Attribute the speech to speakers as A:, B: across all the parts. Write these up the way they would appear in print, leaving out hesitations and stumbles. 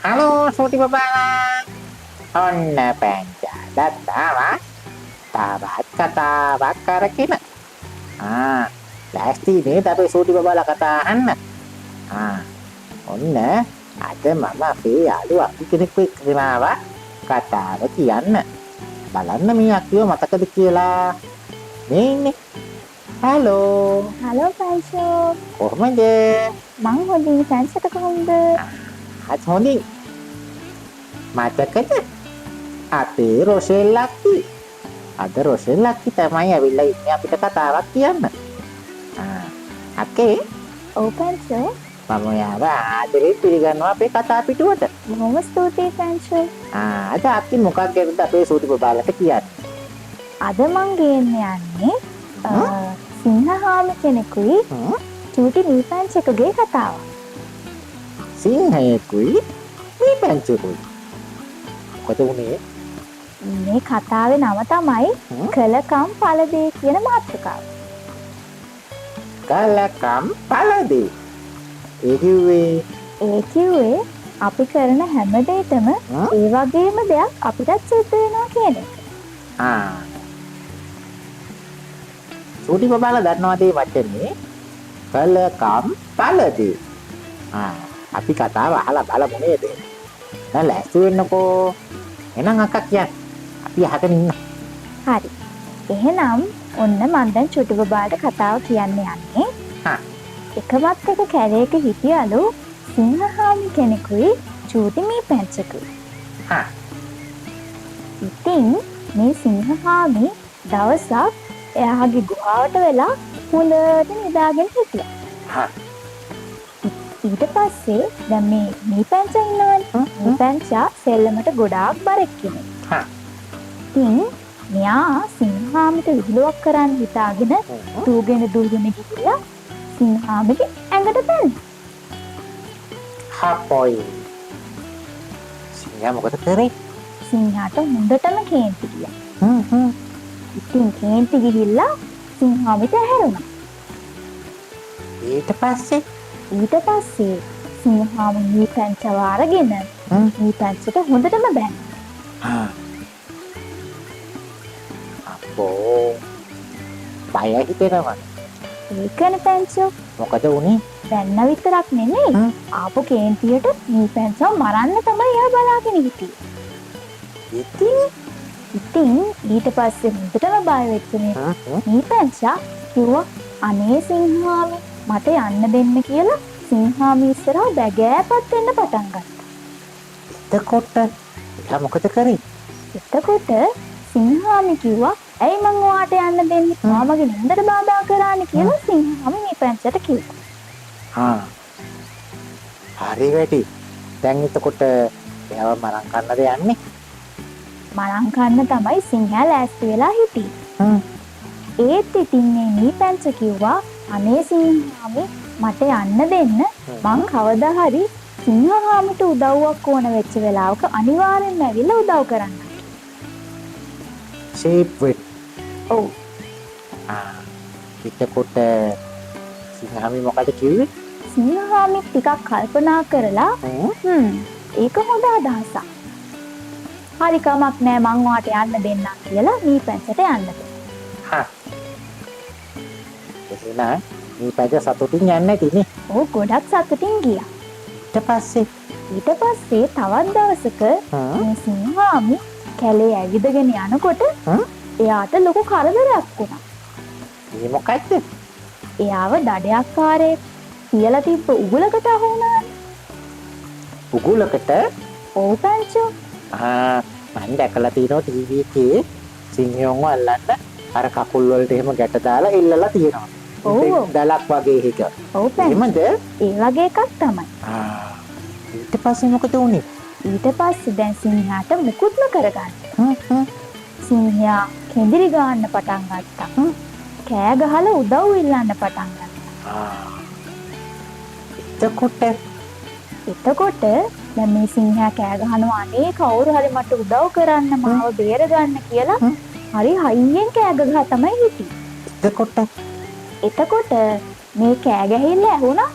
A: Hello සූටි බබාලා. ඔන්න පැංචාදත් ආවා. තවත් කතාවක් අරගෙන. ආ ලෑස්ති නේද අපේ සූටි බබාලා කතා අහන්න? ආ ඔන්න අද මම අපේ යාළුවා අක්කි කෙනෙක්ව එක්කගෙන ආවා කතාව කියන්න. බලන්න මේ අක්කිව මතකද කියලා. මේ ඉන්නේ. හලෝ.
B: හලෝ පැංචෝ.
A: කොහොමද?
B: මං හොඳින්, පැංචට කොහොමද?
A: ආත් හොඳින්. මතකද අපේ රොෂෙල් අක්කි? අද රොෂෙල් අක්කි තමයි ඇවිල්ලා ඉන්නේ අපිට කතාවක් කියන්න. ආ අක්කේ.
B: ඔව් පැංචෝ.
A: මම ඔයාව ආදරේ පිළිගන්නවා අපේ කතා පිටුවට.
B: බොහොම ස්තුතියි පැංචෝ.
A: ආ අද අක්කි මොකක් ගැනද අපේ සූටි බබාලට කියන්නේ?
B: අද මං ගේන්න යන්නේ සිංහහාමි කෙනෙකුයි චූටි මීපැංචෙකුගේ කතාවක්.
A: සිංහයෙකුයි මීපැංචෙකුයි. මොකද වුනේ?
B: මේ කතාවේ නම තමයි කලකම් පලදේ කියන මාතෘකාව.
A: කලකම් පලදේ. ඒ කිව්වේ?
B: ඒ කිව්වේ අපි කරන හැම දෙයකම ඒ වගේම දෙයක් අපිටත් සිද්ධ වෙනවා කියන එක.
A: ආ සූටි බබාලා දන්නවද මේ වචනේ කලකම් පලදේ? ආ අපි කතාව අහලා බලමු නේද? දැන් ලෑස්ති වෙන්නකෝ. එහෙනම් අක්කා කියන්න. අපි අහගෙන ඉන්න.
B: හරි. එහෙනම් ඔන්න මං දැන් චුටි බබාට කතාව කියන්න යන්නේ.
A: හා.
B: එකමත් එක කැලේක හිටියලු සිංහහාමි කෙනෙකුයි චූටි මීපැංචෙකුයි.
A: හා.
B: ඉතින් මේ සිංහහාමි දවසක් එයාගේ ගුහාවට වෙලා හොඳට නිදාගෙන හිටියා.
A: හා.
B: ඊට පස්සේ දැන් මේ මීපැංචා ඉන්නවනේ. මීපැංචා සෙල්ලමට ගොඩාක් බරෙක් කෙනෙක්.
A: හා.
B: ඉතින් මෙයා සිංහාමිට විහිළුවක් කරන්න හිතාගෙන දූගෙන දූගෙන ගිහිල්ලා සිංහාමිගේ ඇඟට පැන්නා.
A: හපොයි. සිංහයා මොකද කරේ?
B: සිංහාට හොඳටම කේන්ති ගියා.
A: හ්ම් හ්ම්.
B: ඉතින් කේන්ති ගිහිල්ලා සිංහාමිට ඇහැරුණා.
A: ඊට පස්සේ?
B: ඊට පස්සේ සිංහාමි මීපැංචව අරගෙන මීපැංචට හොඳටම බැන්නා.
A: හා. අප්පෝ. බය හිතෙනවා.
B: ඒකනේ පැංචෝ.
A: මොකද වුනේ?
B: බැන්න විතරක් නෙමෙයි, ආපු කේන්තියට මීපැංචව මරන්න තමයි එයා බලාගෙන හිටියේ.
A: ඉතින්?
B: ඉතින් ඊට පස්සේ හොඳටම බය වෙච්ච මේ මීපැංචා කිව්වා අනේ සිංහාමි මට යන්න දෙන්න කියලා සිංහාමි ඉස්සරහා බැගෑපත් වෙන්න පටන් ගත්තා.
A: එතකොට එයා මොකද කරේ?
B: එතකොට සිංහාමි කිව්වා ඇයි මං ඔයාට යන්න දෙන්නේ? ඔයා මගේ නින්දට බාධා කරානේ කියලා සිංහාමි මීපැංචට කිව්වා.
A: හා. හරි වැඩි. දැන් එතකොට එයාව මරන් කන්නද යන්නේ?
B: මරන් කන්න තමයි සිංහයා ලෑස්ති වෙලා හිටියේ. ඒත් ඉතින් මේ මීපැංච කිව්වා අනේ සිංහාමි මට යන්න දෙන්න, මං කවදා හරි සිංහහාමිට උදව්වක් ඕන වෙච්ච වෙලාවක අනිවාර්යෙන්ම ඇවිල්ලා උදව් කරන්න.
A: ෂේප් වෙන්න.
B: ඔව්.
A: ආ එතකොට සිංහාමි මොකද කිව්වේ?
B: සිංහහාමි ටිකක් කල්පනා කරලා ඒක හොඳ අදහසක්. හරි කමක් නෑ මං ඔයාට යන්න දෙන්නම් කියලා මීපැංචට යන්න දුන්නා.
A: හා. එහෙනම් මීපැංච සතුටින් යන්නේ නැතිනේ.
B: ඔව් ගොඩක් සතුටින් ගියා.
A: ඊට පස්සේ?
B: ඊට පස්සේ තවත් දවසක මේ සිංහාමි කැලේ ඇවිදගෙන යනකොට එයාට ලොකු කරදරයක් වුණා.
A: ඒ මොකද්ද?
B: එයාව දඩයක්කාරයෙක් තියලා තිබ්බ උගුලකට අහු වුණානේ.
A: උගුලකට?
B: ඔව් පැංචෝ.
A: ආ මං දැකලා තියෙනවා ටීවී එකේ සිංහයන්ව අල්ලන්න අර කකුල් වලට එහෙම ගැට දාලා එල්ලලා තියෙනවා.
B: ඔව් ඔව්.
A: දලක් වගේ එක.
B: ඔව් පැංචෝ.
A: එහෙමද?
B: ඒ වගේ එකක් තමයි.
A: ආ ඊට පස්සේ මොකද වුනේ?
B: ඊට පස්සේ දැන් සිංහයාට මුකුත්ම කරගන්න.
A: හ්ම් හ්ම්.
B: සිංහයා කෙඳිරි ගාන්න පටන් ගත්තා. කෑ ගහලා උදව් ඉල්ලන්න පටන් ගත්තා.
A: ආ එතකොට?
B: එතකොට දැන් මේ සිංහයා කෑ ගහනවා අනේ කවුරු හරි මට උදව් කරන්න මාව බේරගන්න කියලා හරි හයියෙන් කෑ ගහ තමයි හිටියේ.
A: එතකොට?
B: එතකොට මේ කෑ ගැහිල්ල ඇහුණා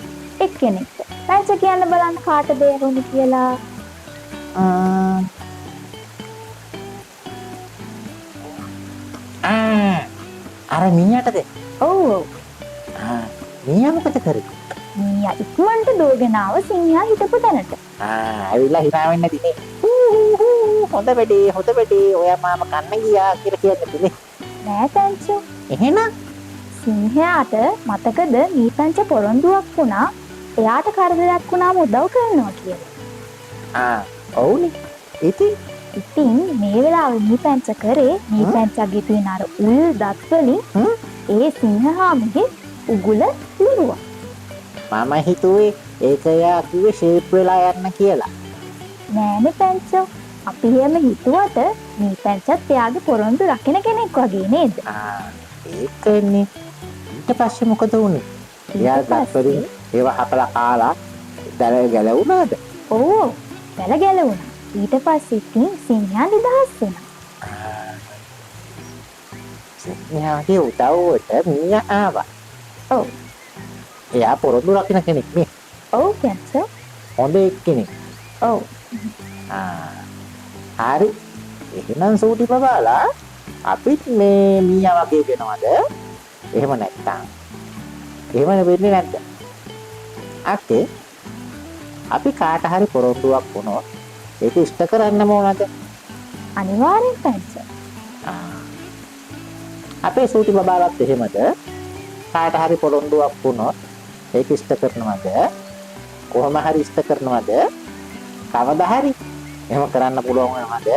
B: එක්කෙනෙක්ට. පැංච කියන්න බලන්න කාටද ඇහුනේ කියලා.
A: ආ අර මීයටද?
B: ඔව් ඔව්.
A: ආ මීයා මොකද කරේ?
B: මීයා ඉක්මනට දුවගෙන ආව සිංහයා හිටපු තැනට.
A: ආ ඇවිල්ලා හිනා වෙන්න දිනේ. හූ හූ හොඳ වැඩේ හොඳ වැඩේ ඔයා මාව කන්න ගියා කියලා කියන්න තිනේ.
B: නෑ පැංචෝ.
A: එහෙනම්
B: සිංහයාට මතකද මී පැංච පොරොන්දුවක් වුණා එයාට කරදරයක් වුණාම උදව් කරනවා කියලා.
A: ආ ඔව්නේ. ඉතින්
B: ඉතින් මේ වෙලාවේ මී පැංච කරේ මී පැංචගේ තියෙන අර උල් දත් වලින් ඒ සිංහහාමිගේ උගුල ලිව්වා.
A: මම හිතුවේ ඒක එයා කිව්වේ ෂේප් වෙලා යන්න කියලා.
B: නෑනේ පැංචෝ. අපි එහෙම හිතුවට මී පැංචත් එයාගේ පොරොන්දු රකින කෙනෙක් වගේ නේද?
A: ආ ඒකනේ. ඊට පස්සේ මොකද වුනේ? එයා දත් වලින් ඒවා හපලා කාලා දැල ගැලවුණාද?
B: ඔව් දැල ගැලවුණා. ඊට පස්සේ ඉතින් සිංහයා නිදහස් වුණා.
A: සිංහයාගේ උදව්වට මීයා ආවා.
B: ඔව්.
A: එයා පොරොන්දු රකින්න කෙනෙක් නේ.
B: ඔව් පැංචෝ.
A: හොඳ එක්කෙනෙක්.
B: ඔව්.
A: ආ හරි. එහෙනම් සූටි බබාලා අපිත් මේ මීයා වගේ වෙනවද? එහෙම නැත්තම් එහෙම වෙන්නේ නැද්ද? අක්කේ අපි කාට හරි පොරොන්දුවක් වුණොත් ඒක ඉෂ්ට කරන්නම ඕනද?
B: අනිවාර්යෙන් පැංචෝ.
A: අපේ සූටි බබාලත් එහෙමද? කාට හරි පොරොන්දුවක් වුණොත් ඒක ඉෂ්ට කරනවද? කොහොම හරි ඉෂ්ට කරනවද? කවදා හරි එහෙම කරන්න පුළුවන් වෙනවද?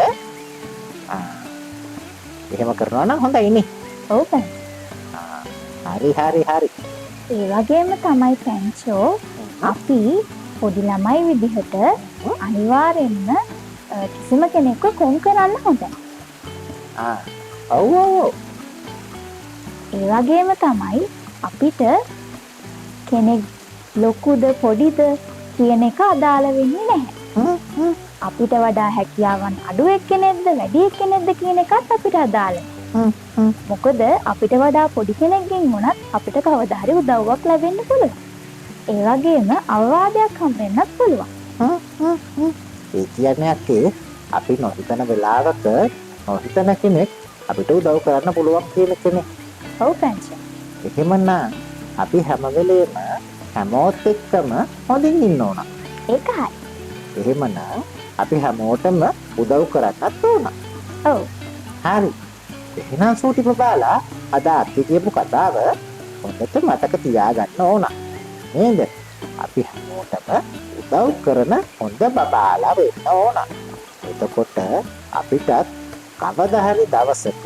A: එහෙම කරනවා නම් හොඳයි නේ.
B: ඔව් පැංචෝ.
A: හරි හරි හරි.
B: ඒ වගේම තමයි පැංචෝ අපි පොඩි ළමයි විදිහට අනිවාර්යෙන්ම කිසිම කෙනෙක්ව කොන් කරන්න හොඳ නැහැ.
A: ඔව් ඔව්.
B: ඒ වගේම තමයි අපිට කෙනෙක් ලොකුද පොඩිද කියන එක අදාළ වෙන්නේ නැහැ. අපිට වඩා හැකියාවන් අඩු එක්කෙනෙක්ද වැඩි එක්කෙනෙක්ද කියන එකත් අපිට අදාළ නැහැ. මොකද අපිට වඩා පොඩි කෙනෙක්ගෙන් වුණත් අපිට කවදා හරි උදව්වක් ලැබෙන්න පුළුවන්. ඒ වගේම අවවාදයක් හම්බෙන්නත් පුළුවන්.
A: ඒ කියන්නේ අක්කේ අපි නොහිතන වෙලාවක නොහිතන කෙනෙක් අපිට උදව් කරන්න පුළුවන් කියන එකනේ.
B: ඔව් පැංචා.
A: එහෙමනම් අපි හැම වෙලේම හැමෝත් එක්කම හොඳින් ඉන්න ඕන.
B: ඒක හරි.
A: එහෙමනම් අපි හැමෝටම උදව් කරන්නත් ඕන.
B: ඔව්.
A: හරි. එහෙනම් සූටි බබාලා අද අපි කියපු කතාව හොඳට මතක තියාගන්න ඕන. නේද? අපි හැමෝටම උදව් කරන හොඳ බබාලා වෙන්න ඕන. එතකොට අපිටත් කවදා හරි දවසක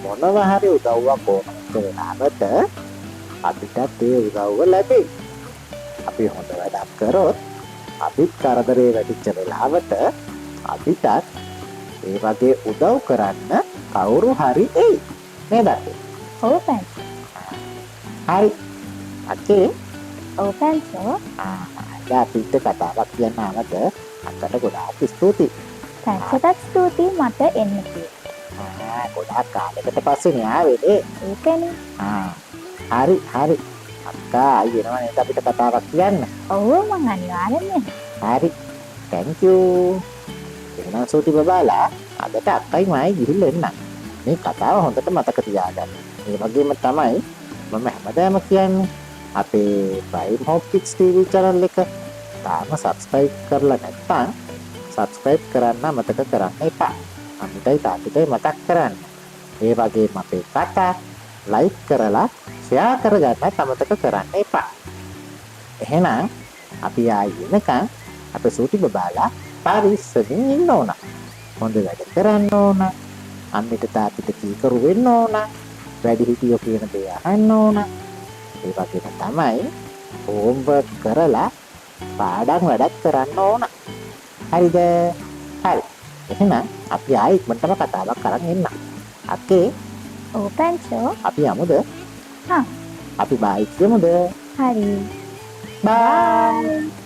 A: මොනවා හරි උදව්වක් ඕන වෙලාවට අපිටත් ඒ උදව්ව ලැබෙයි. අපි හොඳ වැඩක් කරොත් අපිත් කරදරේ වැටිච්ච වෙලාවට අපිටත් ඒ වගේ උදව් කරන්න කවුරු හරි එයි. නේද අක්කේ?
B: ඔව් පැංචෝ.
A: හරි. අක්කේ.
B: ඔව් පැංචෝ.
A: අද අපිට කතාවක් කියන්න ආවට අක්කට ගොඩාක් ස්තුතියි.
B: පැංචටත් ස්තුතියි මට එන්න කිව්වට.
A: ගොඩාක් කාලයකට පස්සේ නේ ආවේ නේ.
B: ඒකනේ.
A: හරි හරි. අක්කා ආයි එනවා නේද අපිට කතාවක් කියන්න?
B: ඔව් මං අනිවාර්යෙන්ම එනවා.
A: හරි. Thank you. එහෙනම් සූටි බබාලා අදට අක්කයි මායි ගිහිල්ලා එන්න. මේ කතාව හොඳට මතක තියාගන්න. ඒ වගේම තමයි මම හැමදාම කියන්නේ අපේ Prime Hope Kids TV channel එක තාම subscribe කරලා නැත්නම් subscribe කරන්න අමතක කරන්න එපා. අම්මිටයි තාත්තටයි මතක් කරන්න. ඒ වගේම අපේ කතා ලයික් කරලා ෂෙයා කරගන්නත් අමතක කරන්න එපා. එහෙනම් අපි ආයි එනකන් අපේ සූටි බබාලා පරිස්සමින් ඉන්න ඕන. හොඳ වැඩ කරන්න ඕන. අම්මිට තාත්තට කීකරු වෙන්න ඕන. වැඩිහිටියෝ කියන දේ අහන්න ඕන. ඒ වගේම තමයි හෝම්වර්ක් කරලා පාඩම් වැඩක් කරන්න ඕන. හරිද? හරි. එහෙනම් අපි ආයෙ ඉක්මනටම කතාවක් අරන් එන්න. අක්කේ.
B: ඔව් පැංචෝ.
A: අපි යමුද?
B: හා.
A: අපි බායි කියමුද?
B: හරි.
A: බායි.